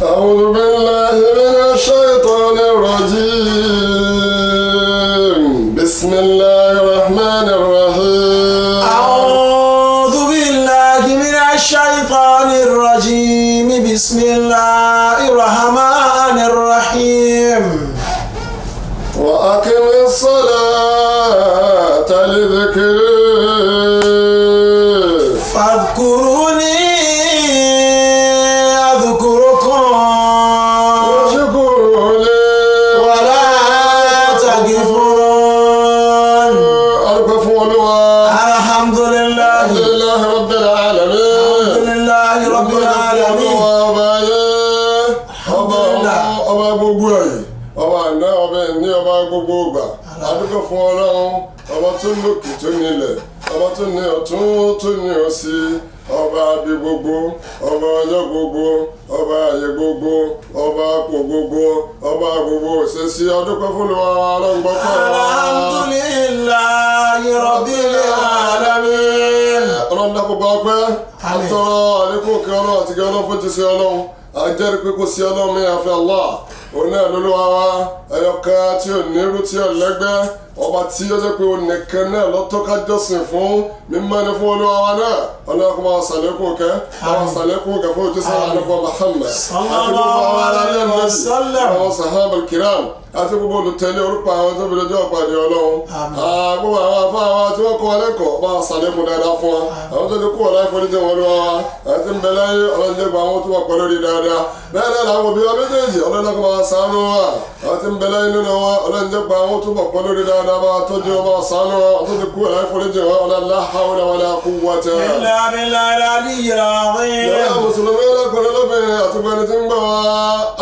أعوذ بالله من الشيطان الرجيم. بسم الله الرحمن الرحيم. أعوذ بالله من الشيطان الرجيم. بسم الله الرحمن الرحيم. وأقم الصلاة لذكري. فاذكروني أذكركم. واشكروا لي ولا تكفرون. Adúpẹ́ fún Olúwa. الحمد لله. الحمد لله رب العالمين. الحمد لله رب العالمين. Ọba ọba ayé, ọba ọba gbogbo ẹ̀yìn, ọba àná, ọba ẹ̀ní, ọba gbogbo ìgbà. Adúpẹ́ fún Ọlọ́run, ọba tó lókè, tó nílẹ̀, ọba tó ní ọ̀tún, tó ní òsì, ọba abi gbogbo, ọba ọjọ́ gbogbo, ọba ayé gbogbo, ọba àpò gbogbo, ọba gbogbo òṣèṣì. Adúpẹ́ fún Olúwa. Ọlọ́run gbọ́ pẹ́. الحمد لله رب العالمين. Ọlọ́run dákun gba ọpẹ́. Àmín. Àtọrọ àlékún kí Ọlọ́run àti kí Ọlọ́run fún ti ṣe Ọlọ́run. Àjẹ́rìí pé kò sí Ọlọ́run mi àfi Allah. Òun náà lólúwa wa, ẹyọkan tí ò nírú, tí ò lẹ́gbẹ́, ọba tí ó jẹ́ pé òun nìkan náà lọ́tọ́ ká jọ́sìn fún. Mímọ́ ni fún Olúwa wa náà. Ọlọ́run kó máa ṣàlékún kẹ́, máa ṣàlékún kẹ́ fún òjíṣẹ́ àlùkò Muhammad àti gbogbo àwọn aráàlú عليه وسلم. àwọn sahaba kiram àti gbogbo olùtẹ̀lé orúkọ àwọn tó fi lójú ọ̀pàdé Ọlọ́run. Gbogbo àwọn afá wa tí wọ́n kọ́ wa lẹ́kọ̀ọ́, bá a ṣàlékún dáadáa fún wa. Àwọn tó ti kú, ọ̀la ìforíjì wọn lọ́wọ́ wa. Àti ń bẹ láyé, Ọlọ́run gba àwọn tó wà pẹ̀lú rí dáadáa. Bẹ́ẹ̀ náà làwọn òbí wa méjèèjì, Ọlọ́run kó máa ṣàánú wa. Àwọn tí ń bẹ láyé nínú wa, Ọlọ́run gba àwọn tó wà pẹ̀lú rí dáadáa, bá a tọ́jú wọn, bá a ṣàánú wa. Àwọn tó ti kú, ọ̀la ìforíjì wọn. Ọlọ́run la hawla wala quwwata إلا بالله العلي العظيم. Yàrá mùsùlùmí, ọlọ́kùnrin, lóbìnrin, àtúgbẹ́ni tí ń gbọ́ wa,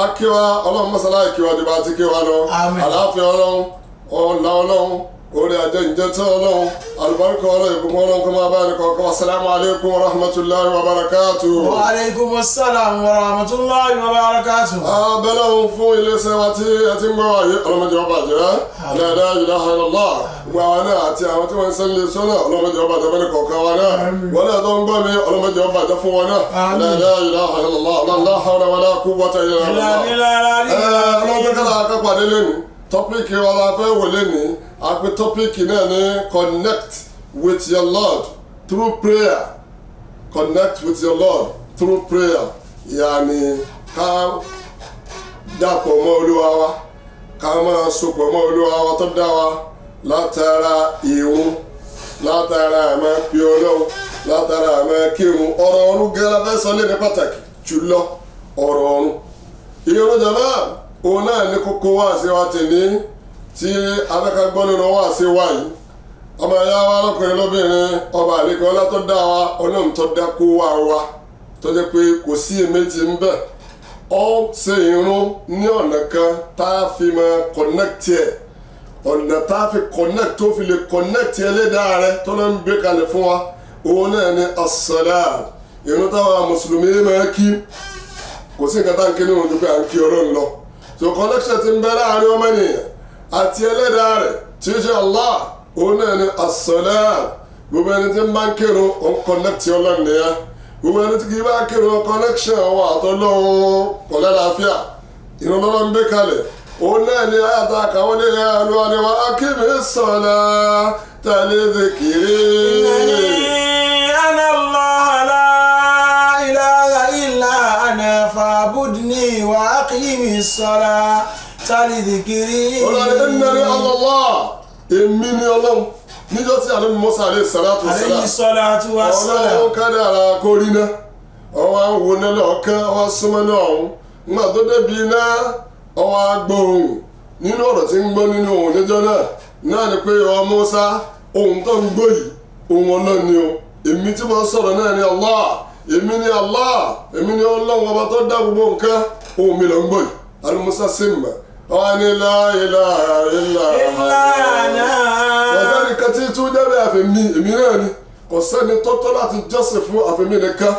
akíwa Ọlọ́run mọ́sálá ìkíwa dìbò àti kíwa lọ. Àmín. Àlàáfíà Ọlọ́run, ọ̀la Ọlọ́run, orí ajé ìjẹtọ́ Ọlọ́run, àlùbáríkà Ọlọ́run, ìbùkún Ọlọ́run kó máa bá ẹnì kọ̀ọ̀kan. Assalamu alaikum wa rahmatulahi wa barakatuh. وعليكم السلام ورحمة الله وبركاته. Abẹ́lẹ́hùn fún iléeṣẹ́ wa tí ẹ ti ń gbọ́ wa yìí, ọlọ́mọdé ọba jẹ́. La ilaha illallah. Gbogbo àwọn náà àti àwọn tí wọ́n ń sẹ́ni iléeṣẹ́ náà, ọlọ́mọdé ọba jẹ́ bẹ́ẹ̀ kọ̀ọ̀kan wa náà. Wọn náà tó ń gbọ́ mi, ọlọ́mọdé ọba jẹ́ fún wọn náà. La ilaha illallah, la hawla wala quwwata illa إلا billah. بالله العلي Ọlọ́dún العظيم. kọ́lá akápàdé lẹ́nu topic wa la fẹ́ wò lẹ́nu. Àpè topic náà ní "Connect with your Lord through prayer". Connect with your Lord through prayer, yàní ká dàpọ̀ mọ́ Olúwa wa, ká máa sopọ̀ mọ́ Olúwa wa tó dá wa látara ìrun, látara àmọ́ pí Ọlọ́run, látara àmọ́ kírun. Ọ̀rọ̀ ọ̀run gẹ́gẹ́ fẹ́ sọ lé ní pàtàkì jùlọ, ọ̀rọ̀ ọ̀run, ìrun jàmá. Òun náà ní kókó wá sí wa tèmi tí abẹ́ka gbọ́ nínú wá sí wa yìí. Ọmọ ẹ̀yà wa lọ́kùnrin, lóbìnrin, ọba àlekè ọlá tó dá wa, Ọlọ́run tó dá kó wá wa, tó jẹ́ pé kò sí èméjì ń bẹ̀, ọ ṣe ìrun ní ọ̀nà kan tá a fi máa connect ẹ̀, ọ̀nà tá a fi connect, tó fi lè connect ẹlẹ́dàá rẹ tó ló ń gbé kalẹ̀ fún wa. Òun náà ní as-salat, ìrun táwa mùsùlùmí máa kí. Kò sí nǹkan tá à ń kí nínú ojú pé à ń kí Ọlọ́run lọ. So connection ti ń bẹ láàrin ọmọnìyàn àti ẹlẹ́dàá rẹ̀ tí ó ṣe Allah, òun náà ni as-salat. Gbogbo ẹni tí ń bá ń kírun, òun connect Ọlọ́run nìyẹn. Gbogbo ẹni tí kì í bá kírun, connection wà àtọ́lọ́run kò lálàáfíà. Ìrànlọ́wọ́ ń gbé kalẹ̀, òun náà ni àyàtà àkàwọ́ ní ẹ̀rọ ni wa aqimi s-salata li dhikri. إنني أنا الله لا إله إلا أنا فاعبدني وأقم الصلاة لذكري. Ọlọ́run innani Allah, èmi ni Ọlọ́run. Níjọ́ tí àlẹ́ Musa alayhi salatu عليه wassalam, الصلاة والسلام, Ọlọ́run kádàrá kó rí náà, ọwọ́ àwọn náà lọ́ọ̀kan, ọwọ́ súnmọ́ náà ọ̀hún. Nígbà tó débi iná, ọwọ́ agbóhùn nínú ọ̀rọ̀ tí ń gbọ́ nínú òun níjọ́ náà náà ni pé, "Ọ Musa, ohun tó ń gbọ́ yìí, ohun Ọlọ́run ni o. Èmi tí mo sọ̀rọ̀ náà ni Allah. Èmi ni Allah, èmi ni Ọlọ́run ọba tó dá gbogbo nǹkan. Ohun mi ló ń gbọ́ yìí." Àní Musa sì mọ̀ ọ́ ní la ilaha illa إلا أنا. Ọ̀sẹ́ni kan tí tún jẹ́ bẹ́ẹ̀ àfi mi, èmi náà ni. Kò sẹ́ni tọ́tọ́ láti jọ́sìn fún àfi mi nìkan.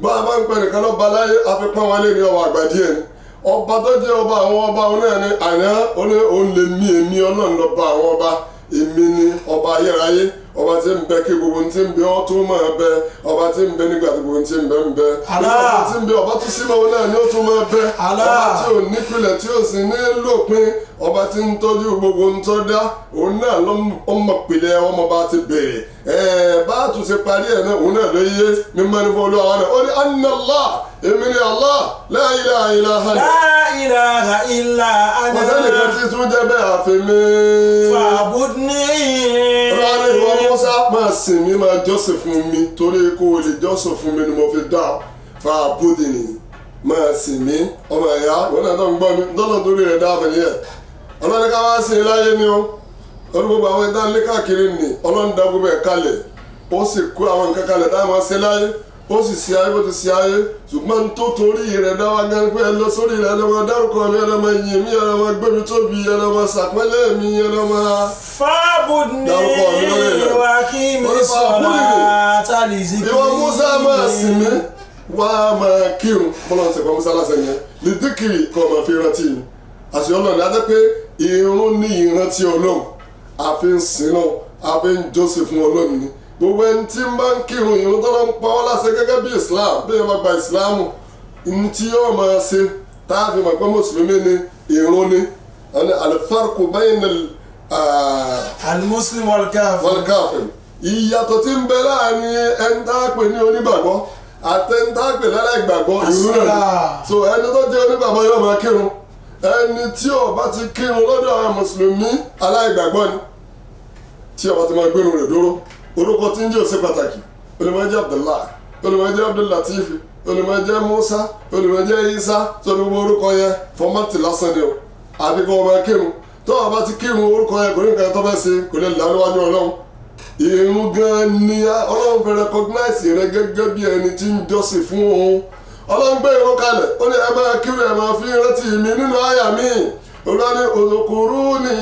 Bá a bá ń pẹ́ nìkan lọ́ba láyé, àfipọ́n wọn lé ní ọba àgbà díẹ̀ ni. Ọba tó jẹ́ ọba àwọn ọba, òun náà ni àná òun lè mí. Èmi Ọlọ́run lọ́ba àwọn ọba, èmi ni ọba ayérayé. Ọba tí ń bẹ kí gbogbo tí ń bẹ ọ tó máa bẹ. Ọba tí ń bẹ nígbà tí gbogbo tí ń bẹ ń bẹ. Ọba tí ń bẹ ọba tó símọ́ wọn náà ni ó tún máa bẹ. Ọba tí ò nípìlẹ̀ tí ò sì ní lópin. Ọba tí ń tọ́jú gbogbo ń tọ́ dá. Òun náà ló mọ̀ pìlẹ̀ ọmọ bá ti bèrè. Bá a tún ṣe parí ẹ̀ náà òun náà ló yé mímọ́ ní fún Olúwa náà. Ó ní anna Allah, èmi ni Allah, la ilaha illa ana. La ilaha illa ana. Kò sẹ́nìkan tí tún jẹ́ bẹ́ẹ̀ àfi mi. Fa'budni. Rárá ìwọ Musa máa sìn mí, máa jọ́sìn fún mi, torí kó o lè jọ́sìn fún mi ni mo fi dá ọ. Fa'budni, máa sìn mí. Ọmọ ẹ̀yà wọn náà tó ń gbọ́ mi dọ́là torí rẹ̀ dá àbẹ̀ nìyẹn. Ọlọ́ni ká wá sí i láyé ni o. Ọdún gbogbo àwọn ẹ̀dá ńlẹ́ káàkiri nì Ọlọ́run dá gbogbo ẹ̀ kalẹ̀. Ó sì kó àwọn nǹkan kalẹ̀ tá a máa ṣe láyé. Ó sì ṣe ayé bó ti ṣe ayé. Ṣùgbọ́n tó torí rẹ̀ dá wa gan pé ẹ lọ sórí rẹ̀, ẹ lọ máa dárúkọ mi, ẹ lọ máa yìn mí, ẹ lọ máa gbé mi tóbi, ẹ lọ máa ṣàpẹ́lẹ̀ mi, ẹ lọ máa Fa'budni dárúkọ mi lórí rẹ̀. wa aqimi Ó ní ssalata li zikri. Ìwọ Musa máa sìn mí, wá máa kírun. Bọ́lá ń sẹ̀kọ́ Musa lásán yẹn. Lidikiri kọ́ máa fi rántí mi. Àṣẹ Ọlọ́run ni a jẹ́ pé irun ní ìrántí Ọlọ́run. A fi ń sin náà, a fi ń jọ́sìn fún Ọlọ́run ni. Gbogbo ẹni tí ń bá ń kírun ìrun tó lọ ń pa ọ́ láṣẹ gẹ́gẹ́ bí Islam, bí ẹ bá gba Ìsìláàmù, ní tí yóò máa ṣe tá a fi mọ̀ pé Mùsùlùmí ni ìrun ni. Al-farqu bayna Al-muslim wal-kafir. wal-kafir. Ìyàtọ̀ tí ń bẹ láàrin ẹni tá a pè ní onígbàgbọ́ àti ẹni tá a pè láláìgbàgbọ́ ìrun náà ni. So ẹni tó jẹ́ onígbàgbọ́ yóò máa kírun. Ẹni tí ó bá ti kírun lọ́dọ̀ àwọn Mùsùlùmí aláìgbàgbọ́ ni. Tí ó bá ti máa gbérun rẹ̀ dúró, orúkọ tí ń jẹ́ ó ṣe pàtàkì. Ó lè máa jẹ́ Abdullah, ó lè máa jẹ́ Abdul Latif, ó lè máa jẹ́ Musa, ó lè máa jẹ́ Isa. Tó ní gbogbo orúkọ yẹn fọmátì lásán ni o. Àfi kó o máa kírun. Tó o bá ti kírun orúkọ yẹn kò ní nǹkan tó fẹ́ ṣe, kò lè là níwájú Ọlọ́run. Ìrun gan ni Ọlọ́run fẹ́ recognize rẹ gẹ́gẹ́ bí ẹni tí ń jọ́sìn fún òun. Ọlọ́run gbé ìrun kalẹ̀, ó ní ẹ máa kírun, ẹ máa fi rántí mi nínú àyà mi. Olúwa ní udhkuruni.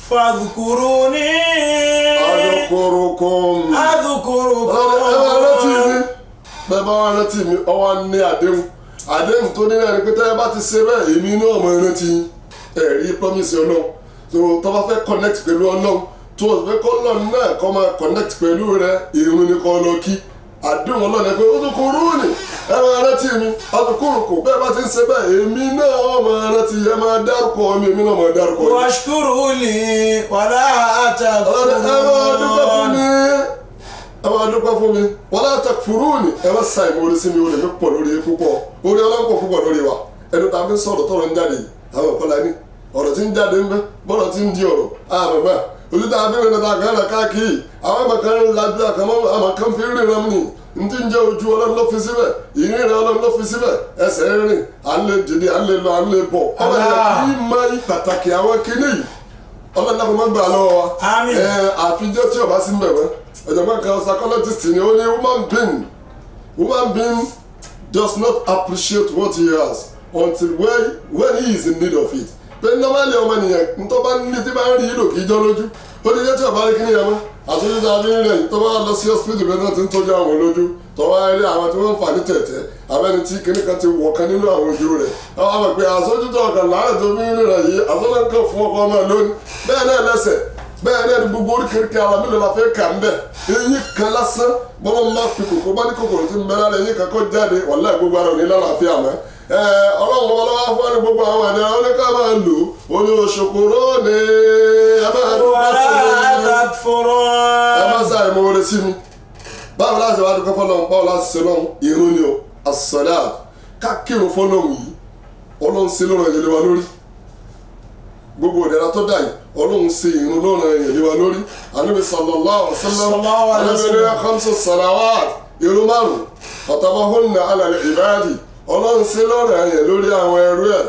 Fadhkuruni. Adhkurukum. Adhkurukum. Ẹ máa rántí mi. Bẹ́ẹ̀ bá wá rántí mi, ọ wá ní àdéhùn. Àdéhùn tó ní náà ni pé tẹ́ ẹ bá ti ṣe bẹ́ẹ̀, èmi náà máa rántí yín. Ẹ rí promise Ọlọ́run. So tó bá fẹ́ connect pẹ̀lú Ọlọ́run, tó o fẹ́ kọ́ Ọlọ́run náà kọ́ máa connect pẹ̀lú rẹ, ìrun ni kọ́ lọ kí. Àdéhùn Ọlọ́run ẹ pé udhkuruni, ẹ máa rántí mi. Adhkurukum, bẹ́ẹ̀ bá ti ń ṣe bẹ́ẹ̀, èmi náà máa rántí, ẹ máa dárúkọ mi, èmi náà máa dárúkọ yín. Washkuru li wala Ọlọ́run ẹ máa dúpẹ́ fún takfurun. mi. Ẹ máa dúpẹ́ fún mi. Wala takfuruni, ẹ má sa ìmoore sí mi, oore mi pọ̀ lórí púpọ̀. Oore Ọlọ́run pọ̀ púpọ̀ lórí wa. Ẹnu tá a fi ń sọ̀rọ̀ tọ̀rọ̀ ń jáde yìí, àwọn ọ̀kọ́ la ní. Ọ̀rọ̀ tí ń jáde ń bẹ, bọ́rọ̀ tí ń di ọ̀rọ̀, àmọ̀gbà. Ojú tá a fi ń rìn náà kan káàkiri, àwọn àmọ̀ kan ń lajú àkàmọ́, àmọ̀ kan fi ń ríran ni. N tí ń jẹ́ ojú Ọlọ́run ló fi síbẹ̀, ìrìn rẹ̀ Ọlọ́run ló fi síbẹ̀, ẹsẹ̀ ń rìn, à ń lè dìde, à ń lè lọ, à ń lè bọ̀. Ọmọ ìyá kì í mọ pàtàkì àwọn kinní yìí. Ọlọ́run náà kò má gbà lọ́wọ́ wa. Àmín. Àfijọ́ tí ọba sí ń bẹ̀ wẹ́. Ọ̀jọ̀gbọ́n kan psychologist ni ó ní human being does not appreciate what he has until when he is in need of it. Pé normally ọmọnìyàn ntọ́ bá ní tí bá ń rí ìlò kì í jọ́ lójú. Ó ní jẹ́ tí ọba rí kíní yẹn mọ́. Àtúntò tí a fi ń rẹ̀ tó bá lọ sí hospital bẹ́ẹ̀ náà ti ń tọ́jú àwọn lójú. Tó bá rí àwọn tí wọ́n ń fà ní tẹ̀tẹ̀. Abẹ́ni tí kíní kan ti wọ̀ kan nínú àwọn ojú rẹ̀. Àwọn àmọ̀ pé àsójútó ọkàn láàrẹ̀ tó fi ń rìn rẹ̀ yìí, àsọ́nà ń kàn fún ọkọ ọmọ lónìí. Bẹ́ẹ̀ náà lẹ́sẹ̀, bẹ́ẹ̀ náà ni gbogbo oríkèéríkèé ara mélòó la fẹ́ kà ń bẹ̀. Eyín kan lásán, bọ́lá ń bá fi kòkó bá ní kòkòrò tí ń bẹ lára eyín kan kó jáde, wàláhì gbogbo ara ò ní lálàáfíà mọ́. Ọlọ́run ọba lọ́wọ́ fún ẹni gbogbo àwọn àdéhùn ó ní ká máa lò ó ní oṣokòrò ní ẹ máa dúpẹ́ Wala fún mi. takfurun. Ẹ má sáà ìmoore sí mi. Báwo láti wá dúpẹ́ fọlọ́run, báwo láti ṣe lọ́run, ìrun ni o, as-salat. Ká kírun fọlọ́run yìí, Ọlọ́run ṣe lọ́rùn ẹ̀yẹ lé wa lórí. Gbogbo ìdẹ̀ra tó dà yìí, Ọlọ́run ṣe ìrun lọ́rùn ẹ̀yẹ lé wa lórí. Ànábì sallallahu alaihi wasallam, Sallallahu alaihi Ànábì ní wasallam. khamsu salawat, ìrun márùn-ún, katabahunna ala al-ibadi. Ọlọ́run ṣe lọ́rùn ẹ̀yẹ lórí àwọn ẹrú ẹ̀.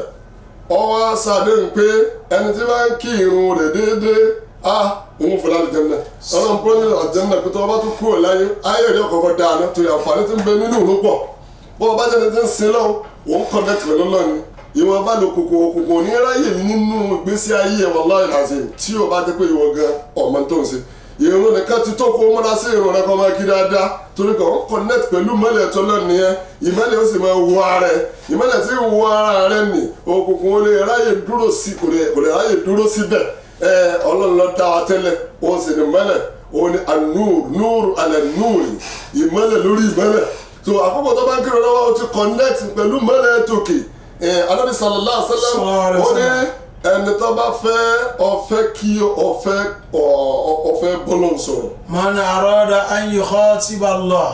Ó wá ṣàdéhùn pé ẹni tí bá ń kí irun rẹ̀ déédéé, á òun fúnra àlùjánnà. Ọlọ́run promise àlùjánnà pé tó o bá tún kúrò láyé, ayé rẹ̀ ọ̀kọ̀ọ̀kan dáná torí àǹfààní tí ń bẹ nínú ìrun pọ̀. Bó o bá jẹ́ ẹni tí ń sin lọ́wọ́, òun connect pẹ̀lú Ọlọ́run ni. Ìwọ̀n bá lo kòkò òkùnkùn ní ráyè nínú ìgbésí ayé ẹ̀, wallahi alazim, tí o bá jẹ́ pé ìwọ gan ọmọ tó ń ṣe. Ìrun nìkan ti tó kó múra sí ìrun rẹ kó máa kí dáadáa, torí kò ń connect pẹ̀lú ìmọ́lẹ̀ tó lọ nìyẹn. Ìmọ́lẹ̀ ó sì máa wọ ara ẹ̀. Ìmọ́lẹ̀ tí ń wọ ara rẹ nì, òkùnkùn ó lè ráyè dúró sí, kò lè ráyè dúró síbẹ̀. Ọlọ́run ló dá wa tẹ́lẹ̀, òun sì ní mọ́lẹ̀, òun ni anúr núr alẹ́ núr, ìmọ́lẹ̀ lórí ìmọ́lẹ̀. So àkókò tó bá ń kírun lọ́wọ́, o ti connect pẹ̀lú mọ́lẹ̀ tòkè. Ànábì sallallahu alaihi wasallam ó ní ẹni tó bá fẹ́ ọfẹ́ kí ọfẹ́ ọfẹ́ bọ́lọ̀ sọ̀rọ̀. Man arada an yukhatiba Allah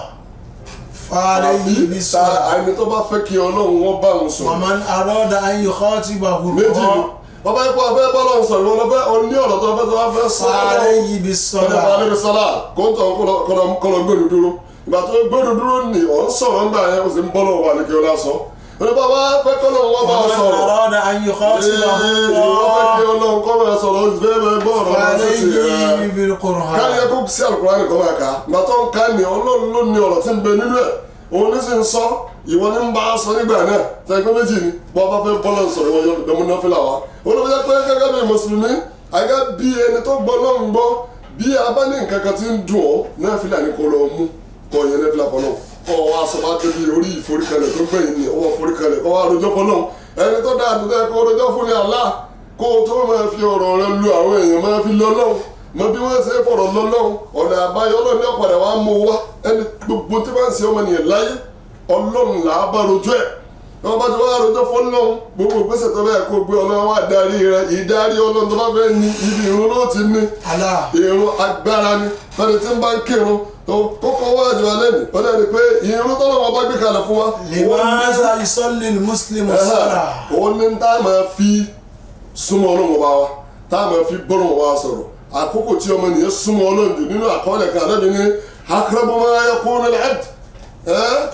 fa'alayhi bis-salah. Ẹni tó bá fẹ́ kí Ọlọ́run wọn bá òun sọ̀rọ̀. Wa man arada an yukhatibahu méjì ni bàbá yìí kó afẹ́ bọ́lọ̀ sọ̀rọ̀, wọn fẹ́ ọ ní ọ̀rọ̀ tó fẹ́ tó bá fẹ́ sọ. Fa'alayhi bis-salah. Fa'alayhi bis-salah. Kóńtò kọlọ gbódò dúró. Ìgbà tó gbódò dúró ni ọ̀ ń sọ̀rọ̀ ńgbà yẹn, ó sì ń bọ́lọ̀ wà ní kí ọlá sọ. Ọ̀nà bàbá fẹ́ kọ́lọ̀ wọn bá sọ̀rọ̀. Man arada an yukhatibahu ìwọ fẹ́ kí Ọlọ́run kọ́ máa sọ̀rọ̀, ó sì fẹ́ máa gbọ́ ọ̀rọ̀ máa sì ti rẹ̀. Fa'alayhi bil-Qur'an. Káyọ̀ kó sí Al-Qur'an kọ́ máa kà á. Ìgbà tó ń ká ni Ọlọ́run ló ní ọ̀rọ̀ tí ń bẹ nínú ẹ̀. Òun ní sì ń sọ, ìwọ ní ń bá a sọ nígbà náà. Tẹ̀gbọ́n méjì ni bọ́ bá fẹ́ bọ́lọ̀ sọ̀rọ̀, ìwọ yọ dẹ̀mú náà fìlà wá. Olùkọ́ jẹ́ pé gẹ́gẹ́ bí mùsùlùmí, àgẹ́ bí ẹni tó gbọ́ lọ́n gbọ́, bí a bá ní nǹkan kan tí ń dùn ọ́, náà fìlà ní kó lọ mú kọ́ yẹn náà fìlà fọlọ́. Kọ́ wa sọ bá débi orí ìforíkalẹ̀ tó gbẹ̀yìn ní ọwọ́ ìforíkalẹ̀, kọ́ wa rojọ́ fọlọ́. Ẹni tó dáa tó tẹ́ kó rojọ́ fún ni Allah, kó o tó máa fi ọ̀rọ̀ rẹ lu àwọn èèyàn, máa fi lọ lọ́hùn. Mọ bí wọ́n ṣe fọ̀rọ̀ lọ lọ́hùn, ọ̀nà àbáyọ Ọlọ́run ní ọ̀padà wa mú wa. Ẹni gbogbo tí wọ́n ń ṣe ọmọnìyàn láyé, Ọlọ́run là á bá rojọ́ ẹ̀. Wọ́n bá ti wá rojọ́ fọlọ́hún, gbogbo ìgbésẹ̀ tó bẹ́ẹ̀ kó gbé, Ọlọ́run wá darí rẹ̀. Ìdarí Ọlọ́run tó bá fẹ́ ní ibi ìrun ló ti ní. Ìrun agbára ni fẹ́ni tí ń bá ń kírun tó kókó wájú alẹ́ mi. Ó dẹ́ni pé ìrun tọ́lọ́ wọn bá gbé kalẹ̀ fún wa. Limaza yusalli al-muslimu as-salah. Òun ní tá a máa fi súnmọ́ Ọlọ́run ọba wa, tá a máa fi bọ́lọ́run ọba wa sọ̀rọ̀. Àkókò tí ọmọ nìyẹn súnmọ́ Ọlọ́run jù nínú àkọọ́lẹ̀ kan, Ànábì ní aqrabu ma yakunu al-abd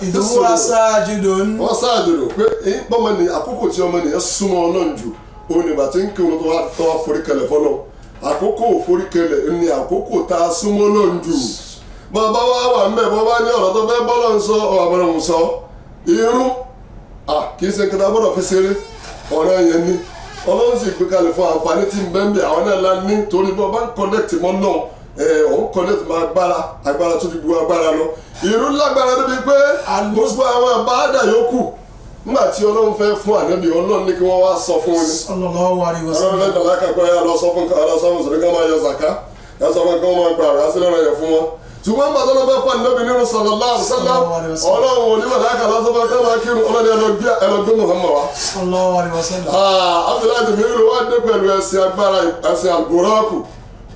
Idh huwa sajidun. Wọ́n sáàjòrò pé bọ́mọ ní àkókò tí ọmọ nìyẹn súnmọ́ Ọlọ́run jù, òun nígbà tí ń kírun tó wá forí kalẹ̀ fọlọ́. Àkókò forí kalẹ̀ ní àkókò tá a súnmọ́ Ọlọ́run jù. Bàbá wa wà ń bẹ̀, bọ́ bá ní ọ̀rọ̀ tó fẹ́ bọ́lọ̀ ń sọ, ọ̀ àbọ̀rọ̀ ń sọ. Irun kì í ṣe nǹkan tá a gbọ́dọ̀ fi ṣeré, ọ̀rẹ́ yẹn ni Ọlọ́run sì gbé kalẹ̀ fún àǹfààní tí ń bẹ ń bẹ àwọn náà la ní, torí bọ́ bá ń connect mọ́ náà, òun connect mọ́ agbára, agbára tó ti bu agbára lọ. Irun lágbára níbi pé gbogbo àwọn àbáàdà yòókù, nígbà tí Ọlọ́run fẹ́ fún Ànábì, Ọlọ́run ní kí wọ́n wá sọ fún un ni. Sallallahu alaihi wasallam. Ọlọ́run fẹ́ dàlákà pé ẹ lọ sọ fún ẹ lọ sọ fún sọ̀rọ̀ kí wọ́n máa yọ zàká, ẹ sọ fún kí wọ́n máa gba àrà sílẹ̀ rẹ̀ fún wọn. Ṣùgbọ́n bàtà ló fẹ́ fún Ànábì nínú sallallahu alaihi wasallam, Ọlọ́run onímọ̀láka lọ́sọ́ fún kí wọ́n máa kírun, Ọlọ́run ẹ lọ gbé Muhammad wá. Sallallahu alaihi wasallam. Abdullahi Jibril wá dé pẹ̀lú ẹ̀sìn agbára, ẹ̀sìn àgùrọ́ọ̀kù,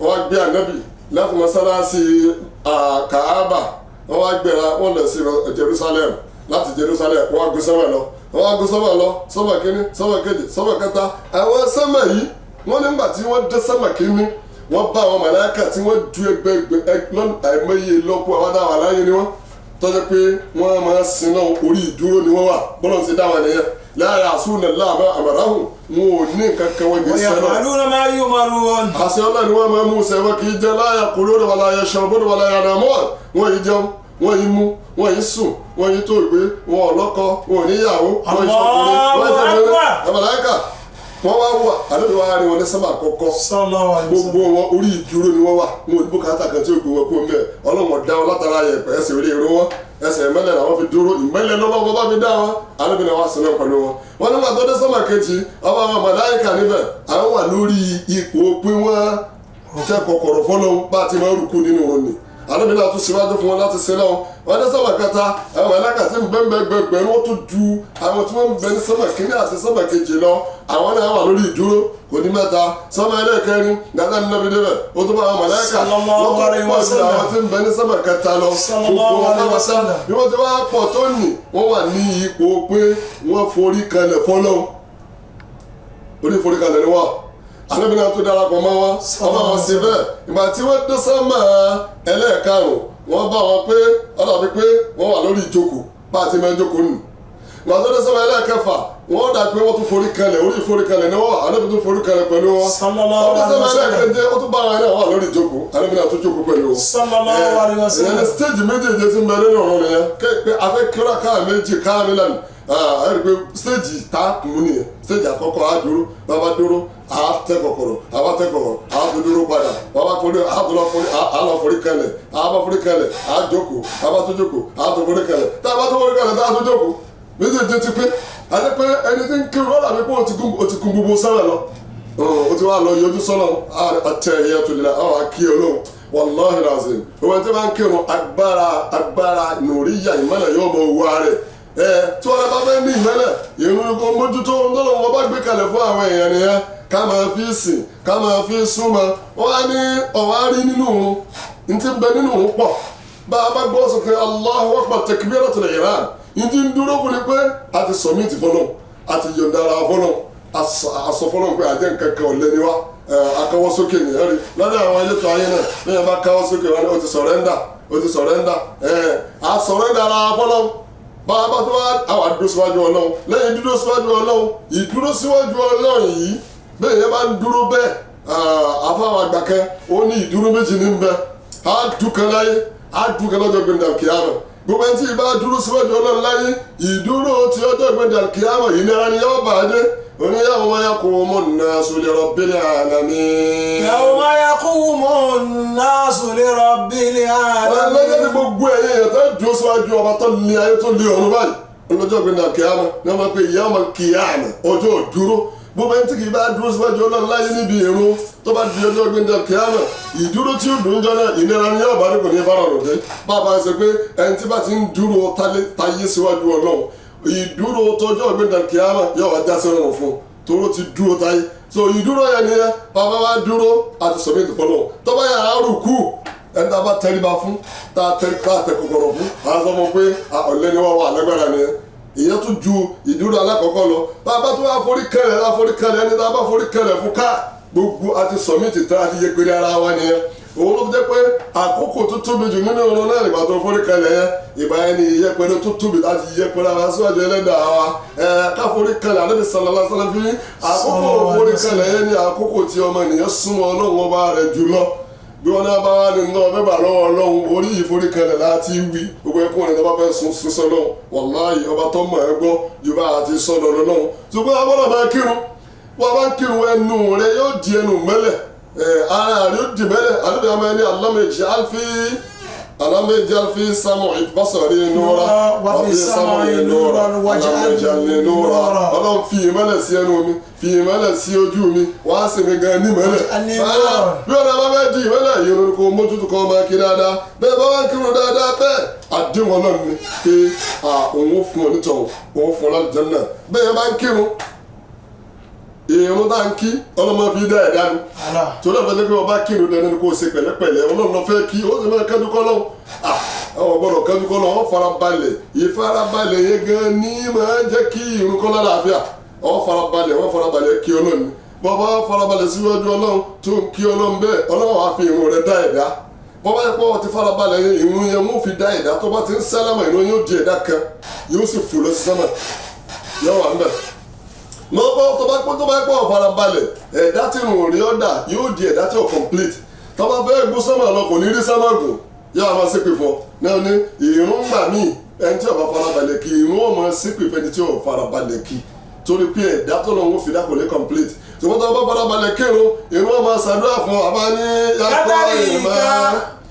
wọ́n gbé Ànábì láti mọ́sálásí Kaaba, wọ́n wá gbéra, wọ́n lọ sí Jerusalem. Láti Jerusalem wọ́n wá gun sánmà lọ, wọ́n wá gun sánmà lọ, sánmà kínní, sánmà kejì, sánmà kẹta. Àwọn sánmà yìí, wọ́n nígbà tí wọ́n dé sánmà kínní, wọ́n bá àwọn màláíkà tí wọ́n ju ẹgbẹgbẹ àìmọye lọ́pọ̀ àwọn dáwà láyé ni wọ́n tọ́jú pé wọ́n máa sin náà, orí ìdúró ni wọ́n wà, bọ́lá ti dá wọn nìyẹn. Láàrin àsúnà láàmú àmàráhùn, wọn ò ní nǹkan kan, wọn kì í sẹ́nà. Yaf'aluna ma yu'marun. Àṣẹ Ọlọ́run ni wọ́n máa mú sẹ́, wọn kì í jẹ láyà kúrò wala yashrabuna wala yanamun. Wọ́n yìí jẹun, wọ́n yìí mú, wọ́n yìí sùn, wọ́n yìí tó ìgbé, wọn ò lọ́kọ, wọn ò níyàwó, wọ́n yìí sọkùnrin, wọ́n yìí sọkùnrin. Màláíkà wọ́n wá wà, Ànábì wá rí wọn ní sánmà àkọ́kọ́. Gbogbo wọn orí ìdúró ni wọ́n wà, wọn ò ní bùkátà kan tí ó gbé wọn kó mbẹ́. Ọlọ́run dá wọn látara yẹ̀pẹ̀, ẹsẹ̀ orí irun wọn, ẹsẹ̀ ìmẹ́lẹ̀ làwọn fi dúró, ìmẹ́lẹ̀ lọ́wọ́ bá fi dá wọn. Ànábì náà wá sí náà pẹ̀lú wọn. Wọ́n nígbà tó dé sánmà kejì, ọba àwọn màláíkà níbẹ̀, àwọn wà lórí ipò pé wọ́n tẹ́ kọ̀kọ̀rọ̀ fọ́lọ́hún bá ti máa ń rúkú nínú wọn ni. Ànábì náà tún síwájú fún wọn láti sin náà. Wọ́n dé sánmà kẹta, àwọn màláíkà tí ń bẹ ń bẹ gbẹgbẹ̀rún, wọ́n tún ju àwọn tí wọ́n ń bẹ ní sánmà kínní àti sánmà kejì lọ. Àwọn náà wà lórí ìdúró, kò ní mẹ́ta. Sánmà ẹlẹ́ẹ̀kẹrin, dàda ní Ànábì débẹ̀, ó tún bá àwọn màláíkà wọ́n tún pọ̀ ju àwọn tí ń bẹ ní sánmà kẹta lọ. Gbogbo wọn pátá bí wọ́n ti wá pọ̀ tó nì, wọ́n wà ní ipò pé wọ́n forí kalẹ̀ fọ́lọ́hun. Orí forí kalẹ̀ ni wọ́n. Ànábì náà tó darapọ̀ mọ́ wọn, wọ́n bá wọn ṣe bẹ́ẹ̀. Ìgbà tí wọ́n dé sánmà ẹlẹ́ẹ̀karùn-ún, wọ́n bá wọn pé ọ̀dàbí pé wọ́n wà lórí ìjókòó bá a ti máa ń jókòó nù. Ìgbà tó dé sánmà ẹlẹ́ẹ̀kẹfà, wọ́n dà pé wọ́n tún forí kalẹ̀, orí forí kalẹ̀ ni wọ́n wà. Ànábì tún forí kalẹ̀ pẹ̀lú wọn. Wọ́n dé sánmà ẹlẹ́ẹ̀keje, ó tún bá wọn náà wà lórí ìjókòó. Ànábì náà tún jókòó pẹ̀lú wọn. Ìyẹn ní stéèjì méjèèjì tí ń bẹ nínú ọ̀run nìyẹn. Pé a fẹ́ kíra káà méjì káà mílíọ̀nù. Ẹ̀rí pé stéèjì tá a mú nìyẹn. Stéèjì àkọ́kọ́ á dúró, bàbá dúró, á tẹ kọ̀kọ̀rọ̀, á bá tẹ kọ̀kọ̀rọ̀, á tún dúró padà, bàbá forí, á tún lọ forí, á lọ forí kalẹ̀, á bá forí kalẹ̀, á jókòó, á bá tún jókòó, á tún forí kalẹ̀, tá a bá tún forí kalẹ̀, tá a tún jókòó. Méjèèjì ti pé, àti pé ẹni tí ń kírun ọ̀là mi pé ó ti kún gbogbo sára lọ. Ó ti wá lọ yọjú sọ́nà àtẹ ẹ̀yẹ tó lè àwọn akí olóhùn wàláhì làzìm. Òwe tí wọ́n ń kírun agbára agbára nùríyà ìmọ̀lẹ̀ yóò mọ owó rẹ̀. Ẹ tí wọ́n bá fẹ́ ní ìmọ̀lẹ̀ ìrun kò mójútó ńlọ́rọ̀ wọn bá gbé kalẹ̀ fún àwọn èèyàn nìyẹn ká máa fi sìn ká máa fi súnmọ́. Wọ́n á ní ọ̀wá rí nínú òun ní ti ń bẹ nínú òun pọ̀. Bá a bá gbọ́ sókè Allahu Akbar takbiratul ihram ní ti ń dúró fún ni pé a ti sọ̀mìtì fọlọ́ a ti yọ̀ǹda ara fọlọ́ asọ fọlọ́n pé àjẹ́ nǹkan kan ò lé ní wa akọwọ́ sókè ní ẹ̀rí lọ́dọ̀ àwọn elétò ayé náà bí wọ́n bá káwọ́ sókè wọn ni ó ti sọ̀rẹ́ndà ó ti sọ̀rẹ́ndà a sọ̀rẹ́ndà ara fọlọ́n bá a bá tó wá àwọn àdúró síwájú Ọlọ́run lẹ́yìn dúró síwájú Ọlọ́run ìdúró síwájú Ọlọ́run yìí bẹ́ẹ̀ yẹn bá ń dúró bẹ́ẹ̀ afáwọn àgbà kan ó ní ìdúró méjì ní bẹ á dúkan láyé á dúkan lọ́jọ́ gbẹ̀ndà kìámà gbogbo ẹni tí ì bá dúró síwájú Ọlọ́run láyé ìdúró ti ọjọ́ gbẹ̀ndà kìámà ìnira ni yóò bá dé oníyàwó wọn yà kó mọ nasu li rabbil alamin. Yawma yaqumu an-nasu li rabbil alamin. Ọlọ́jọ́ ní gbogbo ẹ̀yẹ yẹn tó dúró síwájú ọba tó ní ayé tó lé ọ̀run báyìí ọlọ́jọ́ gbẹ̀ndà kìámà ní wọ́n máa pe yawmal kìámà ọjọ́ dúró gbogbo ẹni tí kì í bá dúró síwájú Ọlọ́run láyé níbi ìrun tó bá di ọjọ́ gbẹ̀ndà kìámà ìdúró tí ó dùn jọ náà ìnira ni yóò bá dé kò ní bá rọrùn dé bàbá ṣe pé ẹni tí bá ti ń dúró táyé síwájú Ọlọ́run ìdúró tọjọ́ gbẹ̀ndà kìámà yóò wá já sí rọrùn fún toró ti dúró táyé so ìdúró yẹn nìyẹn bàbá wa dúró àti sọ̀mìtì fọlọ́ tọ́ba yà á rùkú ẹni tá a bá tẹríba fún tá a tẹ kòkòrò fún a sọ fún pé ọ̀lẹ́ni wà wà lágbára nìyẹn ìyẹn tún ju ìdúró alákọ̀ọ́kọ́ lọ bàbá tó wà forí kẹlẹ̀ wà forí kẹlẹ̀ ẹni tá a bá forí kẹlẹ̀ fún ká gbogbo àti sọ̀mìtì tán àti yẹpẹrẹ ara wa nìyẹn òun ló jẹ́ pé àkókò tó tóbi jù nínú ọ̀run náà ìgbà tó forí kalẹ̀ yẹn ìgbà yẹn ni ìyẹpẹrẹ tó tóbi láti yẹpẹrẹ ara síwájú ẹlẹ́dàá wa ká forí kalẹ̀ Ànábì sallallahu alaihi wasallam fi àkókò forí kalẹ̀ yẹn ni àkókò tí ọmọ ènìyàn súnmọ́ Ọlọ́run ọba rẹ̀ jùlọ bí wọn náà bá wà ní nǹkan ọbẹ̀ bà lọ́wọ́ Ọlọ́run orí ìforí kalẹ̀ láti wí gbogbo ẹkún rẹ̀ tó bá fẹ́ sun sísọ lọ́hùn wàláhì ọba tó mọ̀ ẹ́ gbọ́ ju bá a ti sọ lọ lọ́hùn ṣùgbọ́n abọ́dọ̀ máa kírun wọ́n bá ń kírun ẹnu rẹ̀ yóò di ẹnu mẹ́lẹ̀ ara rẹ̀ ó di mẹ́lẹ̀ àdúgbò àmọ́ ẹni alámẹ́jì alfi samu ìbásọ̀rí nura wàfi samu nura alámẹ́jì nura ọlọ́run fi ìmọ́lẹ̀ sí ẹnu mi fi ìmọ́lẹ̀ sí ojú mi wá sí mi gan ní ìmọ́lẹ̀ bí ọ̀nà bá fẹ́ di ìmọ́lẹ̀ yìí ló kó mójútó kan máa kí dáadáa bẹ́ẹ̀ bá wá ń kírun dáadáa bẹ́ẹ̀ àdéhùn ọlọ́run ni pé òun fún onítọ̀hún òun fún ọlọ́run náà bẹ́ẹ̀ bá ń kírun ìrún tá ń kí ọlọ́mọ fi dá ẹ̀dá ni torí ọ̀fẹ́ ní pé ọba kírun dẹni ni kò ṣe pẹ̀lẹ́pẹ̀lẹ́ ọlọ́run lọ fẹ́ kí ó sì máa kẹ́jú kọ́ lọ́hùn àwọn gbọ́dọ̀ kẹ́jú kọ́ lọ́hùn wọ́n farabalẹ̀ ìfarabalẹ̀ yẹn gan ní máa ń jẹ́ kí ìrun kọ́ lálàáfíà wọ́n farabalẹ̀ wọ́n farabalẹ̀ kí ọlọ́run bọ́ba farabalẹ̀ síwájú ọlọ́run tó ń kí ọlọ́run bẹ́ẹ̀ ọlọ́run wàá fi ìrun rẹ̀ dá ẹ̀dá bọ́ba yẹ pé wọ́n ti farabalẹ̀ yẹn ìrun yẹn mú fi dá ẹ̀dá tó bá ti ń sálámà ìrun yóò di ẹ̀dá kan yóò sì fò lọ sí sámà yóò wà ń bẹ̀ lọ́pọ̀ tó bá pọ́ tó bá pọ̀ farabalẹ̀ ẹ̀dá tí rùn rí ọ̀dà yóò di ẹ̀dá tí ò complete tó bá fẹ́ gún sọ́mà lọ kò ní rí sọ́mà gùn yóò máa ṣépè fún ọ náà ní ìrún gbà míì ẹni tí ò bá farabalẹ̀ kí ìrún ò máa ṣépè fẹ́ni tí ò farabalẹ̀ kí torí pé ẹ̀dá tó lọ́wọ́ fi dá kò ní complete ṣùgbọ́n tó bá farabalẹ̀ kírun ìrún ò máa ṣàdúrà fún ọ àbá ní yàtọ̀ ìmọ̀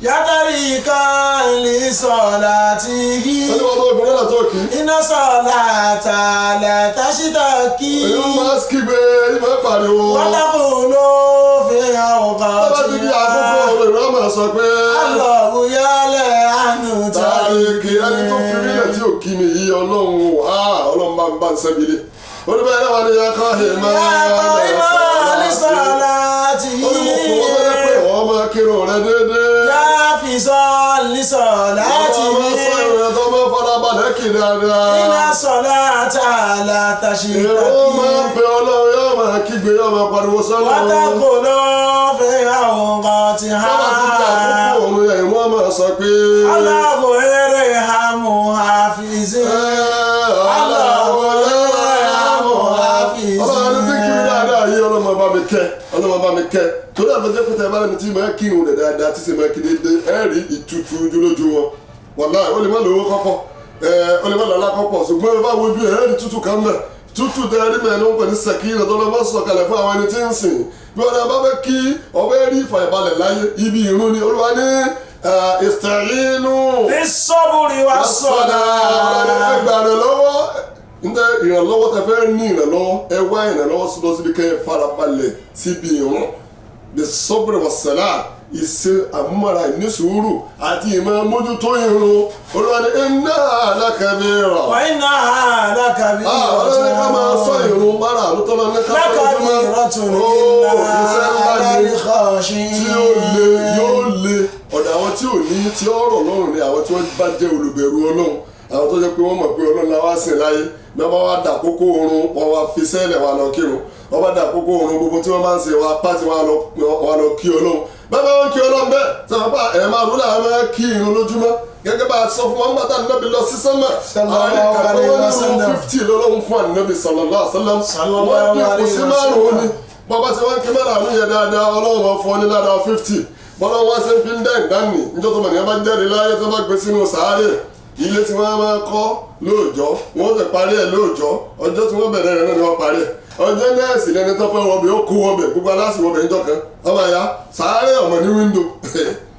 yàtàrí kan lè sọ̀lá tí yí. ẹni wọ́n tó ìfọ̀rọ̀ náà tó kì í. Iná sọ̀lá tààlà táṣítà kí. Èyí máa ń kígbe, èyí máa ń pariwo. Pátákó ló fi hàn ọ̀gá Tó bá ti di àkókò ọ̀rọ̀ ìrọ̀ máa sọ pé. Alọ́run yálẹ̀ àánú Tàbí kí ẹni tó fi mílẹ̀ tí ò kí mi yí Ọlọ́run o, Ọlọ́run bá ń bá ń sẹ́bi lé. Oníbẹ̀ náà wà ní yakọ̀ ìmọ̀ Yàtọ̀ ìmọ̀ ní sọ̀lá tí yí. Ó ní mo kò wọ́n fẹ́ pé wọ́n máa kírun rẹ déédéé. Yáfi sọ́ọ̀lì sọ̀lá tí Wọ́n máa yí. sọ ìrìn tó máa farabalẹ̀ kì dáadáa. Iná sọ̀lá tààlà táṣítà Èrò kí. máa ń bẹ Ọlọ́run yóò máa kígbe yóò máa pariwo sọ́lọ́run. Pátákó ló fi hàn ọ̀gá tí Tó bá ti di àkókò òun yẹn wọ́n máa sọ pé. Allahu irhamu hafizi. Ọlọ́run tí kiri dáadáa yìí ọlọ́mọ bá mi kẹ́ ọlọ́mọ bá mi kẹ́ torí àbẹ̀jẹ́ pété bá lẹ́nu tí máa kírun rẹ̀ dáadáa tí sì máa kí déédéé ẹ̀ rí ìtutù ojúlójú wọn wàláhì ó lè má lówó kọ́kọ́ ó lè má lọ́lá kọ́pọ̀ ṣùgbọ́n ẹ bá wojú ẹ̀ rí tútù kan mẹ́ tútù tẹ rí mẹ́rin ló ń pè ní sẹ̀kírà tó lọ́ mọ́ sọ̀kalẹ̀ fún àwọn ẹni tí ń sìn bí wọn bá fẹ́ kí ọbẹ̀ rí ìfàyàbalẹ̀ láyé ibi ìrun ni Olúwa ní ìsẹ̀yìnú Bis-sabri was-salah. ẹgbàá rẹ̀ lọ́wọ́ Ntẹ ìrànlọ́wọ́ tẹ fẹ́ ní ìrànlọ́wọ́, ẹ wá ìrànlọ́wọ́ lọ síbi kẹ́ ẹ farabalẹ̀ síbi ìrun, the sọ́bìrì wọ̀sẹ̀lá, ìṣe àmúmọ́ra, ìnísùúrù àti ìmọ̀ mójútó irun. Olúwa ní iná alákàbírà. وإنها لكبيرة. Ọlọ́run ká máa sọ ìrun mara àlùtọ́lọ́ ní ká sọ ojúmọ́. لكبيرة Ó إلا iṣẹ́ ńlá على ni الخاشعين. tí ó le, yóò le. Ọ̀dọ̀ àwọn tí ò ní tí ó rọ̀ lọ́rùn ni àwọn tí wọ́n bá jẹ́ olùbẹ̀rù Ọlọ́run, àwọn tó jẹ́ pé wọ́n mọ̀ pé Ọlọ́run la wá sìn láyé. Bí wọ́n bá wá dà kókó oorun, wọ́n wá fi sẹ́lẹ̀ wá lọ kírun. Wọ́n bá dà kókó oorun, gbogbo tí wọ́n bá ń ṣe wá pàtí wá lọ kí Ọlọ́run. Bẹ́ẹ̀ bá wọn kí Ọlọ́run bẹ́ẹ̀ sọ pé ẹ̀ máa rú làwọn máa kí irun lójúmọ́, gẹ́gẹ́ bá a sọ fún wọn bàtà Nábì lọ sí sánmà. Sallallahu Àwọn alayhi ìkàtọ́ wa wọn ní sallam. 50 lọ́lọ́run fún Ànábì sallallahu alaihi wasallam. Sallallahu Wọ́n dín kù alayhi sí wa 5 sallam. ni. Bọ́bá tí wọ́n kí márùn-ún yẹn dáadáa, Ọlọ́run wọn fún ọ ní ládàá 50. Bọ́lá wọn ṣe ń fi ń dá ìdánì níjọ́ tó mọ̀ ní ẹ bá jáde láyé, tó bá gbé sínú sàárè, ilé tí wọ́n máa kọ́ lóòjọ́, wọ́n sì parí ẹ̀ lóòjọ́. Ọjọ́ tí wọ́n bẹ̀rẹ̀ rẹ̀ náà ni wọ́n parí ẹ̀. Ọjọ́ náà sì lẹni tó fẹ́ wọbẹ̀ ó kó wọbẹ̀, gbogbo aláṣẹ wọbẹ̀ níjọ́ kan. Ọmọ ya sàárè ọmọ ní wíńdò,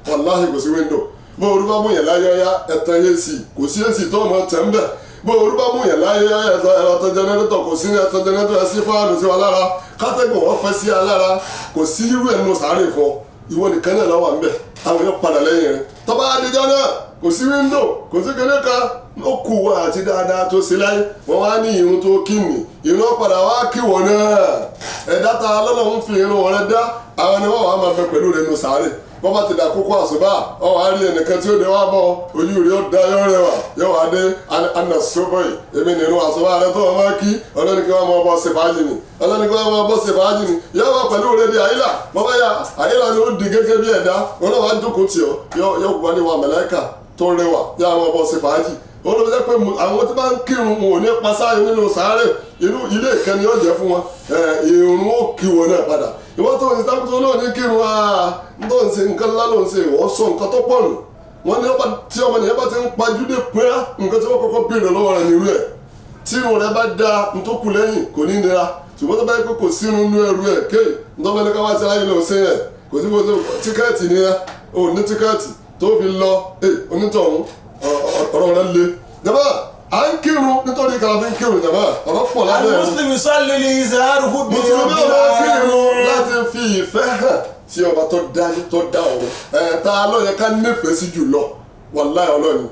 wàláhì kò sí wíńdò. Bó orú bá mú yẹn láyé, ọyá ẹ̀tàn AC, kò sí AC tó ọmọ tẹ̀ ń bẹ̀. Bó orú bá mú yẹn láyé, ọyá ẹ̀tàn jẹnẹrétọ̀, kò sí ẹ̀tàn jẹnẹrétọ̀. Ẹ̀ sí fáànù sí wa lára, kátẹ́gùn wọ́n fẹ́ sí alára, kò sí irú ẹ̀ nù sàárè fún ọ. Ìwọ nìkan náà lọ́wọ́ àmbẹ̀, àwọn yóò padà lẹ́yìn rẹ̀. Tọ́ba adijọ́ náà, kò sí wíńdò, kò sí kíní kan. Ó kù wá àti dáadáa tó ṣe láyé. Wọ́n wá ní irun tó kí ni, irun padà wá kí wọ́n náà. Ẹ̀dá ta lọ́lọ́run fi irun rẹ̀ dá, àwọn ni wọ́n wàá máa bẹ pẹ̀lú rẹ̀ nù sàárè. Wọ́n bá ti dà kókó àṣùbà, wọ́n wàá rí ẹnìkan tí ó dé wá bọ̀, ojú rẹ̀ ó da, yóò rẹwà, yóò wá dé anà sóbòyì, èmi nínú àṣùbà rẹ̀ tó wọ́n máa kí. Ọlọ́ni kí wọ́n máa bọ́ ṣe fàájì ni, ọlọ́ni kí wọ́n máa bọ́ ṣe fàájì ni, yóò wá pẹ̀lú rẹ̀ di àyílà. Bọ́bá yà àyílà ni ó di gẹ́gẹ́ bí ẹ̀dá wọn náà wá jókòó tì ọ́, yóò wá ní wa màláíkà tó rẹwà, yóò máa bọ́ ṣe fàájì. Wọ́n ló jẹ́ pé àwọn tí bá ń kírun wọn ò ní pasáyé nínú sàárè, inú ilé ìkẹni yóò jẹ́ fún wọn. Ìrun ó kí wọn náà padà. Ìwọ́n tó ń ṣe tábìtì náà ní kírun ń tó ń ṣe nǹkan ńlá ló ń ṣe, ìwọ́n sọ nǹkan tó pọ̀ nù. Wọ́n ní ọba tí ọmọ nìyẹn bá ti ń pajúdé pé nǹkan tí wọ́n kọ́kọ́ béèrè lọ́wọ́ rẹ̀ nírú ẹ̀, tí irun rẹ̀ bá da, ntòkù lẹ́yìn kò ní nira. Ṣùgbọ́n tó bá yẹ pé kò sínú inú ẹrú ẹ̀ kéè ntọ́fẹ́ ní ká wá sí aláyé lọ sí ẹ̀, kò sí kò tíkẹ́ẹ̀tì nìyẹn, ò ní tíkẹ́ẹ̀tì tó fi lọ onítọ̀hún, ọ̀rọ̀ rẹ̀ le. Jàmbá à ń kírun nítorí kàlà fi ń kírun. Jàmbá ọ̀rọ̀ pọ̀ lábẹ́ ẹ̀rọ. المسلم يصلي لإظهار حبه Mùsùlùmí رب ọ̀rọ̀ kírun العالمين. láti fi ìfẹ́ hàn sí ọba tó dá tó dá ọ̀run. Ẹ̀ ta ló yẹ ká nífẹ̀ẹ́ sí jù lọ? Wàláhì Ọlọ́run.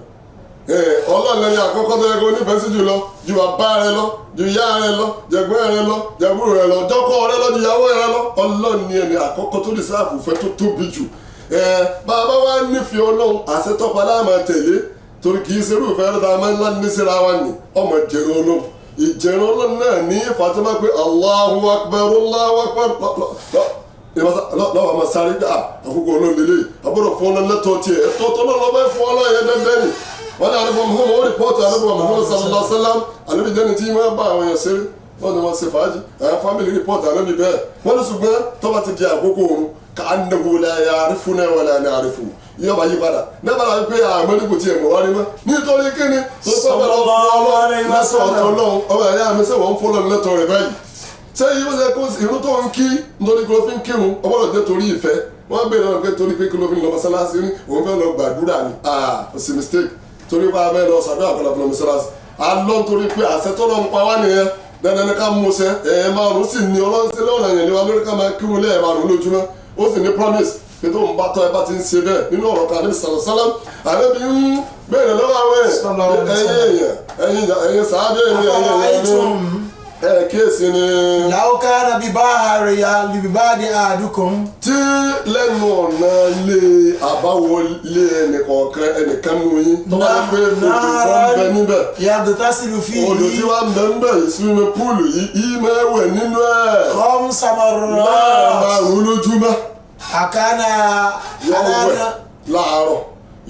Ọlọ́run lẹ́ni àkọ́kọ́ tó yẹ kó nífẹ̀ẹ́ sí jù lọ, ju bàbá rẹ lọ, ju ìyá rẹ lọ, jẹ̀gbọ́n rẹ lọ, jẹ̀búrò rẹ lọ, jọ́kọ́ rẹ lọ, ju ìyàwó rẹ lọ. Ọlọ́run ni ẹni àkọ́kọ́ tó lè sáàfù fẹ́ tó tóbi jù. Bàbá wa nífẹ̀ẹ́ Ọlọ́run, àṣẹ tọ́pa láàmà tẹ̀lé, torí kì í ṣerú ìfẹ́ rẹ̀ tá a máa ń lá ní síra wa ni ọmọ ìjẹ̀rọ Ọlọ́run. Ìjẹ̀rọ Ọlọ́run náà ní Fatima pé Allahu Akbar, Allahu Akbar, lọ́wọ́ máa sáré gbà àkókò Ọlọ́run lélẹ̀, àbúrò fún Ọlọ́run lẹ́tọ̀ọ́ tiẹ̀, ẹ̀tọ́ tọ́lọ́ lọ́wọ́ fún Ọlọ́run yẹn dandan ni. Wọ́n ní àlùfọ́ Muhammad ó rìpọ́tù àlùfọ́ Muhammad sallallahu alaihi wasallam, àlùfọ́ jẹ́ni tí wọ́n bá àwọn èèyàn ṣeré, wọ́n ní wọ́n ṣe fàájì, àwọn fámìlì rìpọ́tù àlùfọ́ bẹ́ẹ̀. Wọ́n ní ṣùgbọ́n tó bá ti di àkókò oorun, ká annahu la ya'rifuna wala na'rifu, yóò bá yí padà nígbà tó pé àmọ́ ní kò tiẹ̀ mọ̀ wá rí mọ́. Nítorí kíni tó sọ bá lọ fún Ọlọ́run lẹ́tọ̀ọ́ Ọlọ́run. Ọmọ ẹ̀yà mi sẹ́wọ̀n ń fọlọ́run lẹ́tọ̀ọ́ rẹ̀ báyìí. Ṣé yìí wọ́n ṣe kó irun tó ń kí nítorí kí ló fi ń kírun ọgbọ́dọ̀ jẹ́ torí ìfẹ́. Wọ́n béèrè lọ́nà pé torí pé kí ló fi ń lọ mọ́sálásí, ní òun fẹ́ lọ gbàdúrà ni. Ah, ó sì mistake, torí pé abẹ́ lọ sàdúrà kọ́lá fún lọ mọ́sálásí a lọ nítorí pé àṣẹ tó lọ ń pa wá nìyẹn, dandan ni ká mú ṣẹ. Ẹ̀ẹ́ márùn sì ní Ọlọ́run sí lọ́rọ̀ yẹn ni wá lórí ká máa kírun lẹ́ẹ̀ márùn lójúmọ́. Ó sì ní promise pé tó ń bá tọ́ ẹ bá ti ń ṣe bẹ́ẹ̀. Nínú ọ̀rọ̀ kan, ànábì sàlọ̀ sálám, ànábì ń béèrè lọ́wọ́ àwọn Sallallahu alaihi ẹ̀yìn wasallam. ẹ̀yìn ẹ̀yìn sàábẹ̀ ẹ̀yìn ẹ̀yìn أفرأيتم ẹ̀ kíyèsí ni لو كان ببحر ببعد أحدكم tí lẹ́nu ọ̀nà ilé àbáwọlé ẹnìkọ̀ọ̀kan ẹnìkan nù yín, tó bá yẹ pé odò kan ń bẹ níbẹ̀, يغتسل odò tí فيه wàá ń bẹ níbẹ̀ yìí, swimming pool yìí, yìí máa wẹ̀ nínú ẹ̀ خمس مرات láàárọ̀ lójúmọ́, أكان yóò wẹ̀ أنا láàárọ̀,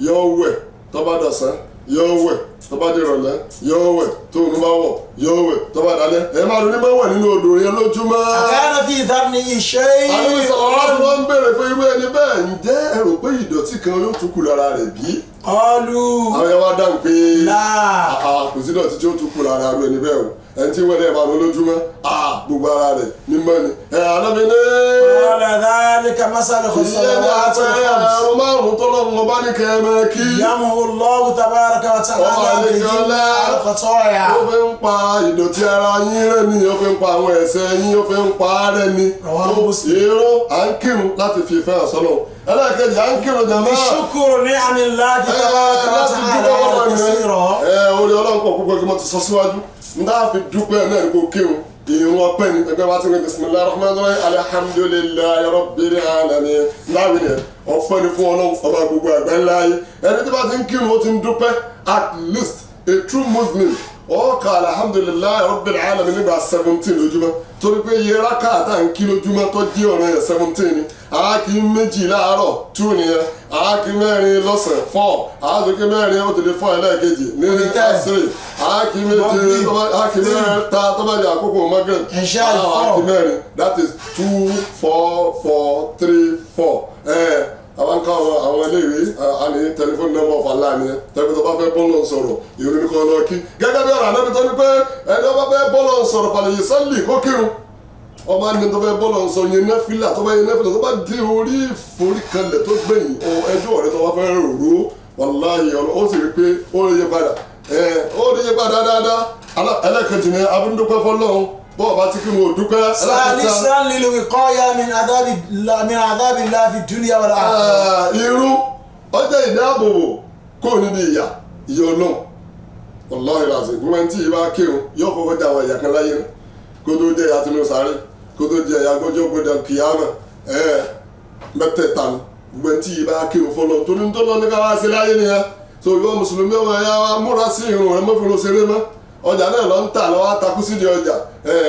yóò wẹ̀ tó bá dọ̀sán, yóò wẹ̀ tó bá dìrọ̀lẹ́, yóò wẹ̀ tó òun bá wọ̀, yóò wẹ̀ tó bá dalẹ́. Ẹ̀ máa ronú máa wẹ̀ nínú odò yẹn lójúmọ́. أكان في ذرنه شيء؟ Àwọn sọ̀rọ̀ wọn ń béèrè pé irú ẹni bẹ́ẹ̀, ǹjẹ́ ẹ rò pé ìdọ̀tí kan yóò tún kù lára rẹ̀ bí? قالوا Àwọn yẹn wá dáhùn pé لا. àà, kò sí ìdọ̀tí tí ó tún kù lára irú ẹni bẹ́ẹ̀ o. Ẹni tí wẹ́lẹ̀ bá lọ lójúmọ́, gbogbo ara rẹ̀ mímọ́ ni. Ànábì ní. قال ذلك مثل Ìyẹn ní الصلوات àpẹẹrẹ الخمس àrùn márùn-ún tó lọ́run ọba ní kẹ́ẹ̀mẹ́ kí. يمحو الله تبارك وتعالى Ọba àlejò-ọlá. بهن الخطايا. Ó fi ń pa ìdọ̀tí ara yín rẹ́ ni, ó fi ń pa àwọn ẹ̀ṣẹ̀ yín, ó fi ń pa á rẹ́ ni. Rawahu Muslim. Irun à ń kírun láti fi ìfẹ́ hàn sọ́nà. Ẹlẹ́ẹ̀kejì à ń kírun jàmbá. بشكر نعم الله تبارك Láti وتعالى dúpẹ́ fọlọ́ ni الكثيرة. orí Ọlọ́run pọ̀ púpọ̀ kí mo ti sọ síwájú. N dáa fi dúpẹ́ náà ní kò kírun. Ìrun ọpẹ́ ni ẹgbẹ́ wa ti ń bisimilahi rahman rahim alhamdulillahi rabbil alamin. Láwìn yẹn ọpẹ́ ni fún Ọlọ́run ọba gbogbo àgbà ńlá ayé. Ẹni tí bá ti ń kírun ó ti ń dúpẹ́. At least a true Muslim ọkà alhamdulillahi rabbil alamin nígbà 17 lójúmọ́, torí pé iye rákà tá à ń kí lójúmọ́ tó jẹ́ ọ̀ràn yẹn 17 ni. Àákí 2 láàárọ̀ 2 nìyẹn, àákí 4 lọ́sàn 4, àákí 4 ó ti lè 4 ẹlẹ́ẹ̀kejì ní asiri, àákí 7, àákí 3 tó bá di àkókò Maghrib, àákí 4, that is 2 4 4 3 4. Àwọn kan àwọn iléèwé a ní tẹlifóònù nọ́mbà of Allah ni tẹbi tó bá fẹ́ bọ́ọ̀lù sọ̀rọ̀ ìròyìn kan lọ kí. Gẹ́gẹ́ bí ọ̀rọ̀ Ànábì tó ní pé ẹni ọba fẹ́ bọ́ọ̀lù sọ̀rọ̀ falẹ̀ yìí sọ́ọ̀lì kó kírun. Ọba ní tó fẹ́ bọ́ọ̀lù sọ yẹn nẹ́fìlà tó bá yẹn nẹ́fìlà tó bá dé orí ìforíkanlẹ̀ tó gbẹ̀yìn ọ ẹjọ́ rẹ tó bá fẹ́ rò wàláhì ó sì rí pé ó rí yé padà, ó rí yé padà dáadáa. Ẹlẹ́kejì ni abúndúpẹ́ fọlọ́run bọ́ọ̀ bá ti kí wọn ò dúpẹ́. ثالثا للوقاية من عذاب من عذاب الله في الدنيا والآخرة. Irú ọjọ́ ìdáàbòbò kò níbi ìyà ìyà Ọlọ́run. Wallahi lazim gbogbo ẹni tí yìí bá kírun yóò kọ́kọ́ dá àwọn ìyà kan láyé rẹ̀ kó tó jẹ́ ìyà tinú sáré, kó tó jẹ́ ìyà gbọ́jọ́ gbọ́dọ̀ kìyàmà mẹ́tẹ̀ẹ̀ta ni. Gbogbo ẹni tí yìí bá kírun fọlọ́ torí tó lọ ní ká wá sí láyé nìyẹn. So ìwọ mùsùlùmí ọmọ ẹ̀yà wa múra sí irun rẹ mọ́fìrún ṣeré mọ́. Ọjà náà lọ ń tà lọ́wọ́ atakú sí di ọjà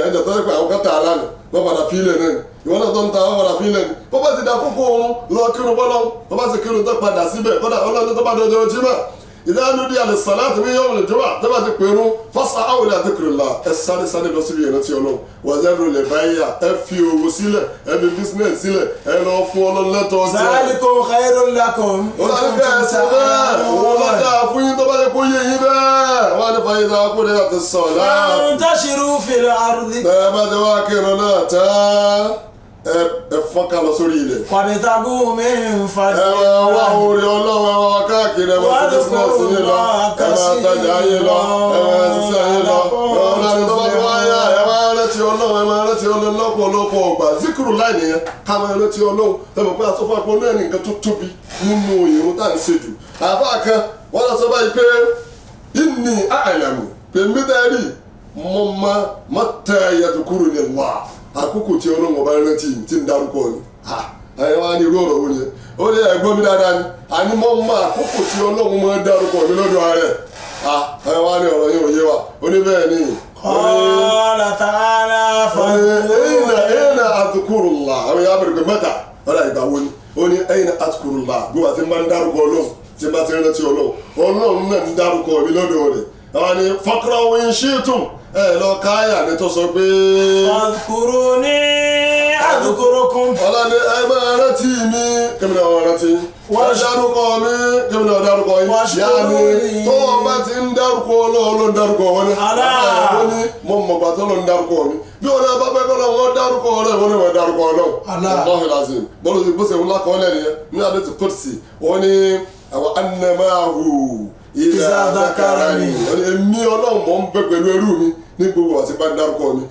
ẹjọ tó ń pè àwọn kẹta lánàá wọ́n padà fi ilẹ̀ náà ni. Ìwọ náà tó ń ta wọ́n padà fi ilẹ̀ ni. Bó bá ti da kókó oorun lọ kírun bọ́lọ́, bó bá ti kírun tó padà síbẹ̀ kódà ọlọ́run tó bá dọjọ́ Jímọ̀ ìdáhùn di àlè sàláàtì mi yọ̀wọ̀ lè jọba tó bá ti pèrún fásá àwòlẹ̀ àdìkìrìlà ẹ sáré sáré lọ síbi ìrántí Ọlọ́run wàzẹ́rù lè báyà ẹ fi òwò sílẹ̀ ẹ fi bísínẹ̀sì sílẹ̀ ẹ lọ fún Ọlọ́run lẹ́tọ̀ọ́ tiẹ̀. ذلكم خير لكم Ó lọ sí ẹsẹ̀ bẹ́ẹ̀ òun lọ dáa fún yín tó bá yẹ kó yé yín bẹ́ẹ̀. Wọ́n á ní fàyè kó lè àti sọ̀lá. فانتشروا في الأرض. Ẹ bá ti wá kírun náà tán ẹ fọ́nká lọ sórí ilẹ̀. وابتغوا من فضل Ẹ máa wá الله. orí Ọlọ́run, ẹ máa wá káàkiri, ẹ máa ṣe bísínẹ́sì yín lọ, ẹ máa tajà yín lọ, ẹ máa ṣiṣẹ́ yín lọ. Ọlọ́run tó bá ti wá yá ẹ máa rántí Ọlọ́run, ẹ máa rántí Ọlọ́run lọ́pọ̀lọpọ̀ ọgbà. Zikiru láì nìyẹn ká máa rántí Ọlọ́run. Tẹ̀mọ̀ pé àsọfún àpò náà ní nǹkan tó tóbi nínú ìrun tá à ń ṣe jù. Àbá kan wọ́n lọ sọ báyìí pé inni a'lamu pé mídẹ́rì mo ma mọ́tẹ́ yadukuru ni wà àkókò tí Ọlọ́run ọba rántí tí ń darúkọ ni. Ẹ wá ní irú ọ̀rọ̀ wo ni ó ní ẹ̀gbọ́n mi dáadáa ni àní mo mọ àkókò tí Ọlọ́run máa ń darúkọ mi lọ́dọ̀ ààrẹ. Ẹ wá ní ọ̀rọ̀ yẹn ò yé wa. Ó ní bẹ́ẹ̀ ni. قال تعالى Ẹ̀yìnà ẹ̀yìnà adhkurullah àwọn yàrá bẹ̀rẹ̀ pé mẹ́ta ọ̀rọ̀ ìgbà wo ni ó ní ẹ̀yìnà adhkurullah bí wàá ti máa ń dárúkọ Ọlọ́run tí bá ti rántí Ọlọ́run Ọlọ́run náà ń dárúkọ mi lọ́dọ̀ rẹ̀. Àwọn ni faqra'u in shi'tum ẹ lọ káyà ni tó sọ pé. فاذكروني أذكركم. Ọlọ́ni ẹ máa rántí mi kébìnrin àwọn rántí. Wọ́n dárúkọ mi kébìnrin àwọn dárúkọ yín. Yáni tó o bá ti ń dárúkọ Ọlọ́run ló ń dárúkọ wọn ni. Ó ní mo mọ̀ gbà tó ló ń dárúkọ mi. Bí wọn náà bá fẹ́ kọ́ lọ́wọ́ dárúkọ Ọlọ́run wọn ni wọ́n dárúkọ Ọlọ́run. Allahu lazim. Bọ́lá ti bó ṣe ń lakọ́ lẹ́nu yẹn ní adé ti kọ́tì. Wọ́n ní àwọn anamahu ìlà dakarani. Èmi Ọlọ́run mọ̀ ń bẹ pẹ̀lú ẹrú mi ní gbogbo àti bá ń dárúkọ mi.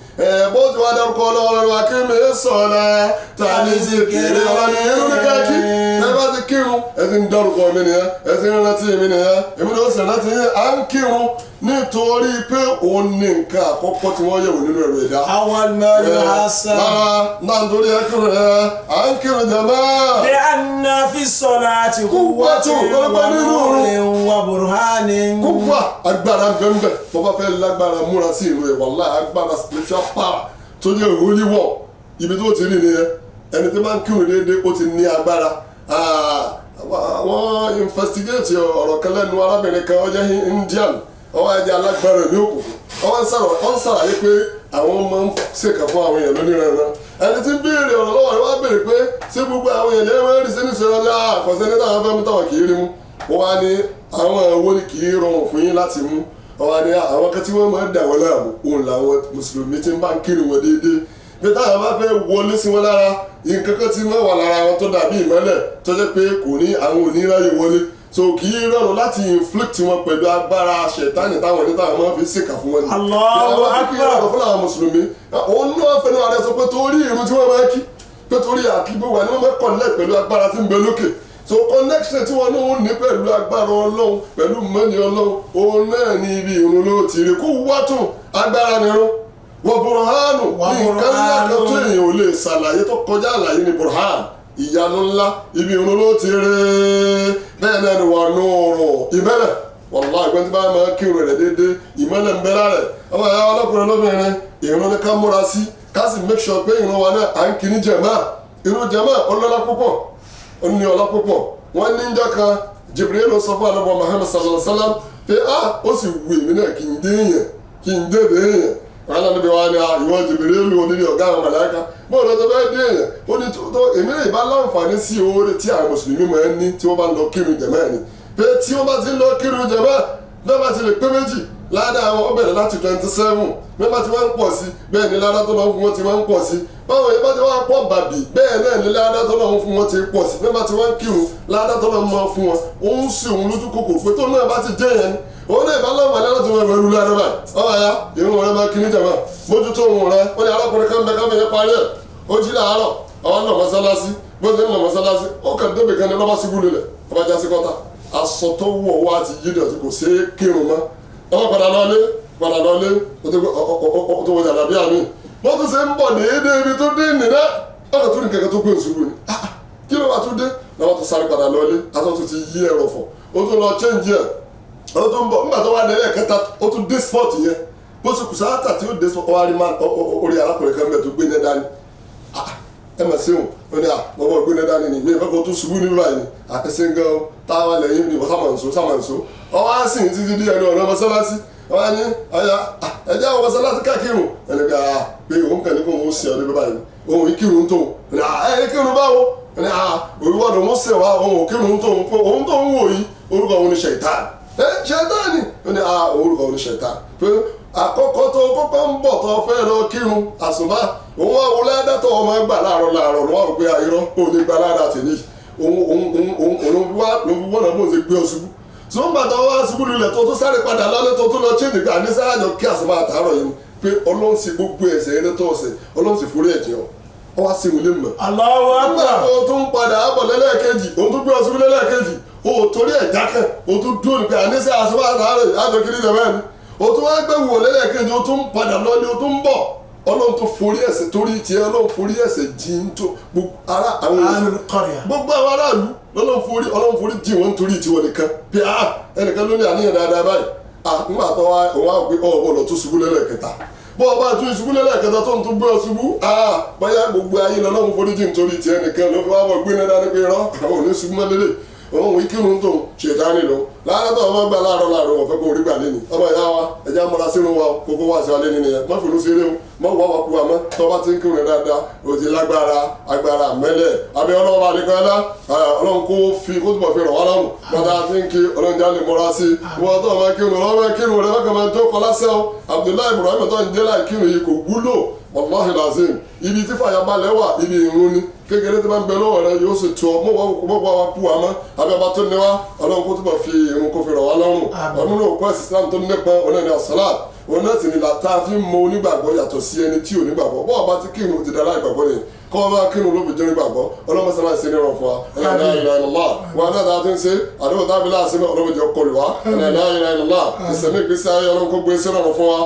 Bó ti wá dárúkọ Ọlọ́run wa kí mi sọ̀rọ̀ tani sí kiri ọlọ́ni irú ní káàkiri. Ẹ bá ti kírun ẹ ti ń dárúkọ mi nìyẹn, ẹ ti ń rántí mi nìyẹn, èmi náà sì rántí yín. À ń kírun nítorí pé òun ní nǹkan àkọ́kọ́ tí wọ́n yẹ̀wò nínú ẹ̀rọ ẹ̀dá. Awal ma yuhasab. Lára náà nítorí ẹ kírun ẹ à ń kírun jàmbá. Li'anna fi salati Quwwatun wa burhanin. Kúwà agbára bẹ́ẹ̀ tó bá fẹ́ lágbára múra sí ìlú ẹ̀ wàláhì agbára spiritual power tó jẹ́ holy war ibi tó ti rí nìyẹn. Ẹni tí máa ń kírun déédéé ó ti ní agbára. Wọ́n investigate ọ̀rọ̀ kan lẹ́nu arábìnrin kan ó jẹ́ Indian, ó wá jẹ́ alágbára ní òkùnkùn. Ó ń sàlàyé pé àwọn máa ń ṣèkà fún àwọn èèyàn lóníranran. Ẹni tí ń béèrè ọ̀rọ̀ lọ́wọ́ rẹ̀ wá béèrè pé ṣé gbogbo àwọn èèyàn lè máa ń rí sí níṣẹ́ ọjà àkọsẹ́ ní táwọn fẹ́ mú táwọn kì í rí mú. Ó wá ní àwọn èwo ni kì í rọrùn fún yín láti mú. Ọwọ́ ni àwọn kan tí wọ́n máa ń dà wọ́n láàmú òun làwọn mùsùlùmí ti ń bá ń kírun wọn déédéé bí táwọn bá fẹ́ wọlé sí wọn lára nǹkan kan tí wọ́n wà lára wọn tó dàbí ìmọ́lẹ̀ tó jẹ́ pé kò ní àwọn oníráyè wọlé so kì í rọrùn láti inflict wọn pẹ̀lú agbára ṣẹ̀tánì táwọn ní táwọn máa fi ṣèkà fún wọn ni. Allahu Àwọn tí kì í Akbar. rọrùn fún àwọn mùsùlùmí òun náà fẹnu ara sọ pé torí irun tí wọ́n máa ń kí pé torí àkígbó wà ní wọ́n máa connect pẹ̀lú agbára tí ń bẹ lókè so connection tí wọ́n náà ní pẹ̀lú agbára ọlọ́run pẹ̀lú mọ́ni ọlọ́run òun náà ní ibi ìrun ló ti rí kó wá tún agbára nírun wọ burhanu Wà ní nǹkan ńlá kan tó burhanu. èèyàn ò lè ṣàlàyé tó kọjá àlàyé ní burhan ìyanu ńlá ibi ìrun ló ti rí bẹ́ẹ̀ náà ni wà nùrù ìmẹ́lẹ̀ wàláhì ìgbẹ́ tí bá máa kírun rẹ̀ déédéé ìmọ́lẹ̀ ń bẹ lára ẹ̀ ọmọ ìyá ọlọ́kùnrin lóbìnrin ìrun ni ká múra sí ká sì make sure pé ìrun wa náà à ń kí ní jẹ̀má ìrun jẹ̀má ọlọ́lá púpọ̀ ó ní ọlá púpọ̀ wọ́n ní njọ́ kan Jibril ló sọ fún ànábì Muhammad sallallahu alaihi wasallam pé ah ó sì wù èmi náà kí n dé èèyàn kí n dé èdè èèyàn wọn náà níbi wa ni ìwọ Jibril ló ní ọ̀gá àwọn màláíkà bóun ló tó bẹ́ẹ̀ dé èèyàn ó ní tó èmi náà ìbá láǹfààní sí oore tí àwọn mùsùlùmí máa ń ní tí wọ́n bá ń lọ kírun jẹ̀má ẹ̀ ni pé tí wọ́n bá ti ń lọ kírun jẹ̀má bẹ́ẹ̀ bá ti lè pé méjì ládàá àwọn ó bẹ̀rẹ̀ láti 27 bẹ́ẹ̀ bá ti wá ń pọ̀ sí bẹ́ẹ̀ ni ládàá tó lọ́n fún wọn ti wá ń pọ̀ sí báwọn yẹn bá ti wá pọ̀ bàbí bẹ́ẹ̀ náà ni ládàá tó lọ́n fún wọn ti pọ̀ sí bẹ́ẹ̀ bá ti wá ń kírun ládàá tó lọ́n máa fún wọn ó ń sì òun lójú kòkò pé tó náà bá ti jẹ́ yẹn ni òun náà ìbá lọ́wọ́ alẹ́ láti wọn ìrù ládàá báyìí ọ̀hún ẹ̀yà irun rẹ máa kiri jàmá mójútó òun rẹ ó ní arákùnrin kan bẹ káfíń yẹn parí ẹ̀ ó jí làárọ̀ àwọn ń lọ mọ́sálásí bó ṣe ń lọ mọ́sálásí ó kàn débì kan ní lọ́ba ṣubú lulẹ̀ ọba jásí kọ́ta aṣọ tó wọ̀ wá ti yí dọ̀tí kò ṣeé kírun mọ́ ọmọ padà lọlé padà lọlé ó tó wọ jàlábíà mi wọ́n tún ṣe ń bọ̀ déédéé ibi tó dé nìyẹn ọ̀nà tó ní kẹ̀kẹ́ tó gbé òṣùwò ni Ah, kí ló wà tún dé lọ́wọ́ tó sáré padà lọlé aṣọ tó ti yí ẹ̀rọ fọ̀ ó tún lọ change ẹ̀ ó tún bọ̀ nígbà tó wà dé lẹ́ẹ̀kẹta ó tún dé spot yẹn bó ṣe kù sáátà tí ó dé spot ó wá rí man orí arákùnrin kan bẹ̀ tó gbé ní dání ẹ mà ṣeun ó ní à bọ́bọ́ gbé ní dání ni mi ìfẹ́ kó tún ṣubú ní báyìí ni àtẹ̀sẹ̀ gan táwa lẹ́yìn ni wọ́n sàmàǹso sàmàǹso ọwọ́ á sì ń títí dé ẹnu ọ̀nà mọ́sálásí ọwọ́ á ní ọ̀yà ẹ̀jẹ̀ àwọn mọ́sálásí káàkiri ẹni pé à pé òun kàn ní kó òun sì ọdún báyìí òun ìkírun tóun ẹni à ẹ kírun báwo ẹni à òwúwọ́dọ̀ òun sì wá òun ò kírun tóun pé òun tó ń wò yìí orúkọ òun ni ṣẹ̀tàn ẹ ṣẹ̀tàn ni ó ní à orúkọ òun ni ṣẹ̀tàn pé àkọ́kọ́ tó kọ́kọ́ ń bọ̀ tó fẹ́ lọ kírun àsùnbà òun wá wọlé adátọ̀ ọmọ ẹgbà láàárọ̀ láàárọ̀ lọ́wọ́ àwọn pé irọ́ òun ní gba láàárọ̀ àtẹ̀lé òun òun òun òun òun wá ló fi wọ́nà bóun ṣe gbé ọ ṣubú sọ́ngbà tó wá ṣubú lulẹ̀ tó tó sáré padà lálẹ́ tó tó lọ change gbà ní sáájọ kí àsùnbà àtàárọ̀ yìí pé ọlọ́run sì gbogbo ẹ̀ṣẹ̀ eré tó ọ̀sẹ̀ ọlọ́run sì forí ẹ̀jẹ̀ ọ ọ wá sí ìwé mọ̀ Allahu nígbà Akbar. tó tún padà bọ̀ lẹ́lẹ́kejì òun tún gbé ọ ṣubú lẹ́lẹ́kejì o ò torí ẹ̀ dákẹ́ o tún dúró ní pé àníṣe àsùnbà àtàárọ̀ yìí àjọ kiri jẹ̀ bẹ́ẹ̀ ni o tún wá gbé wò lẹ́lẹ́kejì o tún padà lọ́lé o tún ń bọ̀ ọlọ́run tó forí ẹ̀ṣẹ̀ torí tiẹ̀ ọlọ́run forí ẹ̀ṣẹ̀ jìn tó gbogbo ara àwọn èèyàn Ahlul qarya. gbogbo àwọn aráàlú lọ́lọ́run forí ọlọ́run forí jìn wọ́n nítorí tiwọn nìkan pé ah ẹnìkan ló ní àníyàn dáadáa báyìí ah nígbà tó wá òun á gbé ọ̀bọ̀ lọ tó ṣubú lẹ́lẹ́kẹta bọ́ ọba tún ṣubú lẹ́lẹ́kẹta tó ń tún gbé ọ ṣubú ah bóyá gbogbo ayé lọ́lọ́run forí jìn nítorí tiẹ̀ nìkan ló fi wá bọ̀ gbé náà dání pé irọ́ àwọn ò ní ṣubú mọ́ lélẹ̀ òun ìkírun tó ṣètánì lọ láàárọ̀ tó ọmọ gbà láàárọ̀ láàárọ̀ wọ́n fẹ́ kó orí gbà lẹ́nu ọmọ ìyá wa ẹja múra sínú wa kókó wá sí wa lẹ́nu nìyẹn má fìlú ṣeré o má wà wá kú wa mọ́ tó bá ti ń kírun dáadáa o ti lágbára agbára mẹ́lẹ̀ abẹ́ ọlọ́run àdìgbọ́lá ọlọ́run kó fi kó túbọ̀ fi rọ̀ wá lọ́rùn bàtà ti ń kí ọlọ́run já lè múra sí i wọ́n tó ọmọ kírun ọmọ kírun rẹ bákan máa jókòó lásán o Abdullahi Ibrahim tó ń jẹ́ láì kírun yìí kò wúlò wàláhi lazim ibi tí fàyàbalẹ̀ wà ibi ìrun ni kékeré tí bá ń bẹ lọ́wọ́ rẹ yóò sì tu ọ mọ́ wá mọ́ wá wá kú wa mọ́ abẹ́bá tó ní wa ọlọ́run kó túbọ̀ fi irun kó fi rọ̀ wá lọ́rùn ọdún náà kó ẹ̀sìn Islam tó nípa ọ̀nà ní asọ́lá òun náà sì ní la tá a fi mọ onígbàgbọ́ yàtọ̀ sí ẹni tí onígbàgbọ́ bọ́ọ̀ bá ti kírun ti dára ìgbàgbọ́ nìyẹn kọ́ ọ bá kírun ló fi jẹ́ onígbàgbọ́ ọlọ́mọ sábà ṣe ní ìrọ̀fọ́ wa la ilaha illallah wa náà tá a ti ń ṣe àdúgbò tábí láàṣẹ náà ọlọ́mọ jẹ́ kọlù wa la ilaha illallah ìsẹ̀mí ìgbésí ayé ọlọ́run kó gbé sínú ọ̀rọ̀ fún wa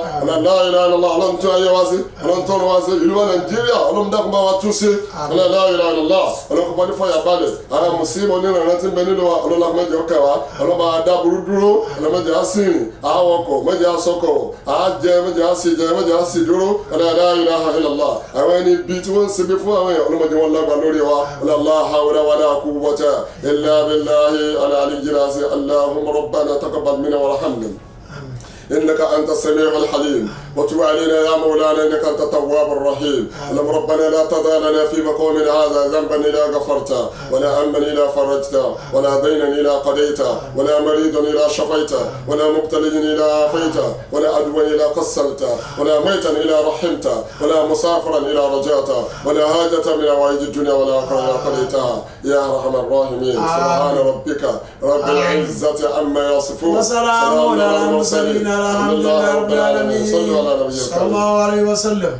la ilaha illallah ọlọ́run tún ayé wa sí ọlọ́run tọ́nu wa sí ìlú wa Nàìjíríà ọlọ́run dákun bá wa tún ṣe la ilaha illallah ọlọ́run kó bá ní fàyà balẹ̀ àwọn mùsùlùmí onírànà tí ń bẹ nínú wa ọlọ́run mẹ́jọ kẹ wa ọlọ́run bá dáburú dúró ọlọ́run mẹ́jọ á sì rìn àwọkọ̀ mẹ́jọ á sọkọ̀ àjẹ mẹ́jọ á sì jẹ mẹ́jọ á sì dúró la ilaha illallah àwọn ẹni bí tí wọ́n ń ṣe bí fún àwọn èèyàn ọlọ́mọdé wọn lágbà lórí wa la hawla wala quwwata illa billahi al-aliyyil azim allahumma rabbana taqabbal minna warhamna. Àmín. إنك أنت السميع الحليم وتب علينا يا مولانا إنك أنت التواب الرحيم. اللهم ربنا لا تدع لنا في مقامنا هذا ذنبا إلا غفرته، ولا هما إلا فرجته، ولا دينا إلا قضيته، ولا مريضا إلا شفيته، ولا مبتلي إلا عافيته، ولا عدوا إلا قصرته، ولا ميتا إلا رحمته، ولا مسافرا إلا رجعته، ولا حاجة من حوائج الدنيا والآخرة إلا قضيتها يا أرحم الراحمين. سبحان ربك رب العزة عما يصفون، وسلام على المرسلين، الحمد لله رب العالمين. صلوا على نبينا صلى الله عليه وسلم.